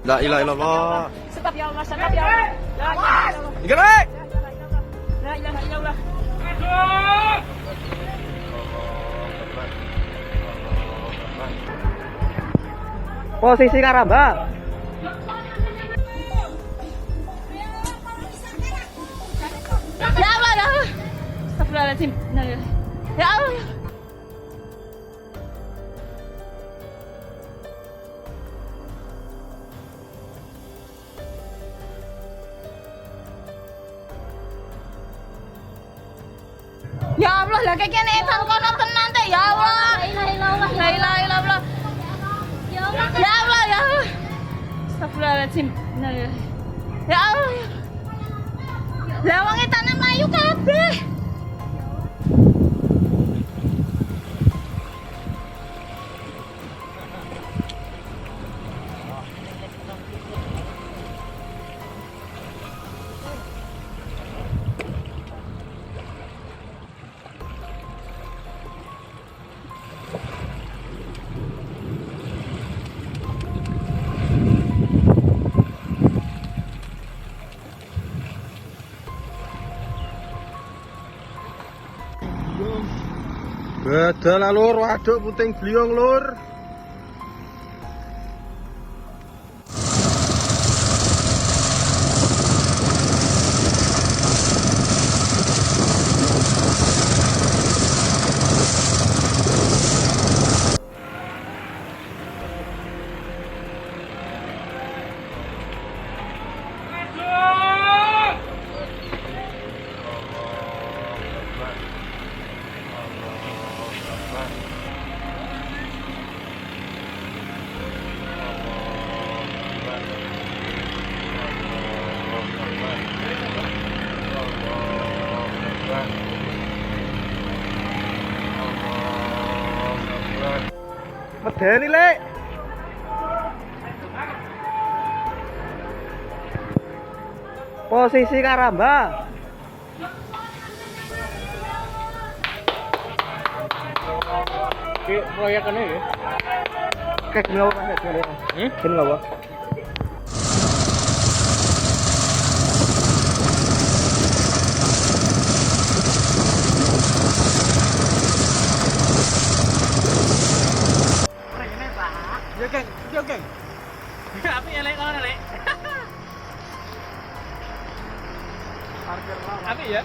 La ilaha illallah. Stop ya Allah, stop ya Allah. La ilaha illallah. Gerak. La ilaha illallah. Posisi Karamba. Ya Allah, ya Allah. Astagfirullahaladzim. Ya Allah. Ya Allah, lah kayak kene etan kono tenan teh ya Allah. La ilaha illallah. La ilaha illallah. Ya Allah. Ya Allah, ya Allah. Astagfirullahaladzim. Ya Allah. Lah wong etane mlayu kabeh. Bedal lur, waduk puting beliung lur. Medeni, Lek. Posisi Karamba. Ki proyekane ya. Kayak gini apa Mas? Gini apa? Hmm? Gini apa? Yo geng, yo geng. Apik ya lek kono lek. Apik ya.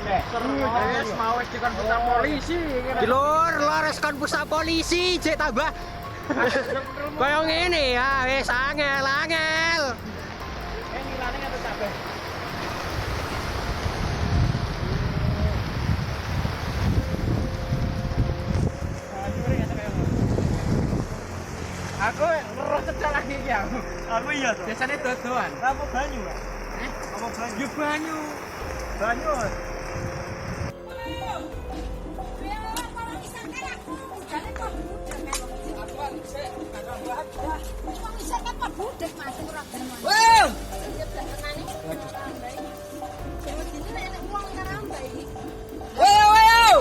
Wis mau wis dikon putar polisi. Lur, lur wis kon pusat polisi, cek tambah. Kaya ngene ya, wis angel, angel. Eh ngilane ngantos kabeh. Aku roh cecak lagi iki aku. Aku iya to. Biasanya dodoan. Apa banyu, Mas? Apa banyu? Yo banyu. Banyu.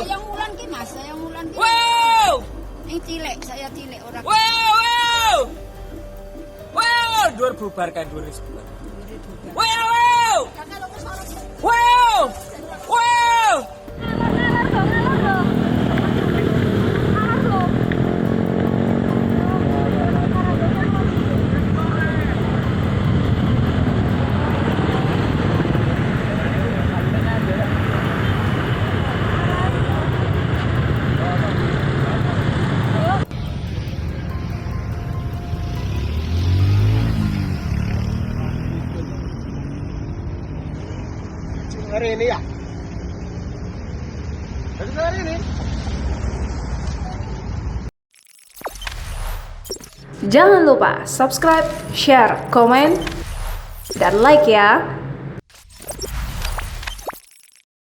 Yang wulan ki Mas, yang wulan ki. Yang cilik, saya cilik ora. Wow, wow. Wow, dhuwur bubar kan dhuwur wis bubar. Wow, wow. Wow. Wow. Ngalor lho, ngalor lho. Ngalor lho. Hari ini ya. Hari ini. Jangan lupa subscribe, share, komen, dan like ya.